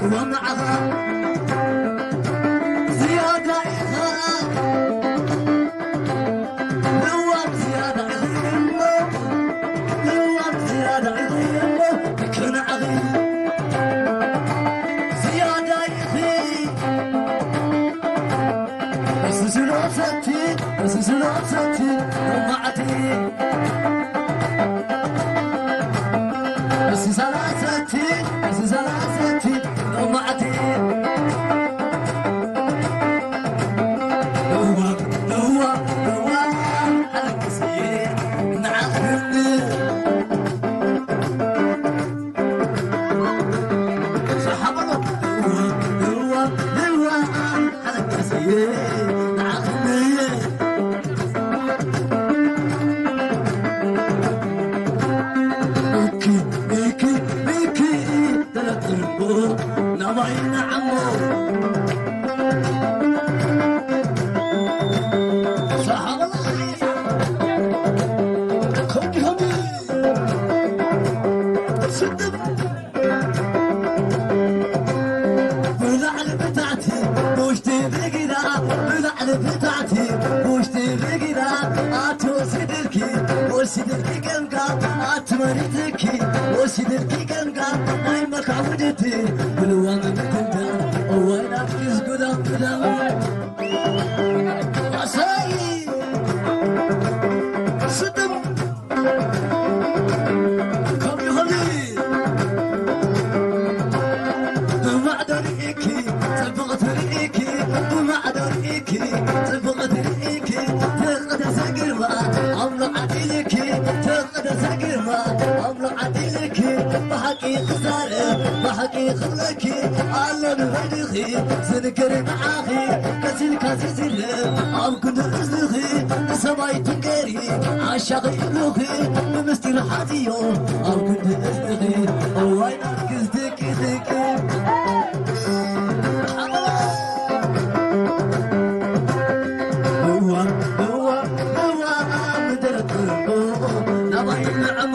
እዋ ንዓኻ ዝያዳ ኢኻ፣ እዋ ዝያዳ ኢኻ እሞ፣ እዋ ዝያዳ ኢኻ እሞ፣ ንዓኺ ዝያዳ ኢኺ። እስስሎሰቲ እስስሎሰቲ ሎማዕቲ እስሰላሰቲ እስሰላሰቲ ሎማዕቲ እዋ እዋ እዋ ኣለቅስዬ ንዓኽኒ ብላዕሊ ብታሕቲ ብውሽጢ ብግዳ ብላዕሊ ብታሕቲ ብውሽጢ ብግዳ ኣቲ ወሲድልኪ ወሲድልኪ ገምጋ ኣቲ መሪትኪ ወሲድልኪ ገምጋ ናይ መርካብ ውድድር ብልዋ ምምትንታ እዋይ ናፍኪስ ጉዳም ጉዳም ኣሰይ ስጥም ከምኡ ይኸሊ ብማዕዶ ርኢኪ ጽብቕቲ ርኢኪ ብማዕዶ ርኢኪ ጽብቕቲ ርኢኪ ተቕደሰ ግርማ ኣምሎ ዓዲልኪ ተቕደሰ ግርማ ኣምሎ ዓዲልኪ ብሓቂ ክዛረብ ብሓቂ ክብለኪ ኣሎ ንበድኺ ዝንገር ንዓኺ ቀሲልካ ዝዝረብ ኣብ ክንዲ እዝንኺ ንሰማይ ትንገሪ ዓሻኺ እግርኺ ብምስጢር ሓዝዮ ኣብ ክንዲ እዝንኺ እዋይ ናትኪስ ድቂ ድቂ እዋ እዋ እዋ ምድሪ ጥርቆ ናባይ ንዕሞ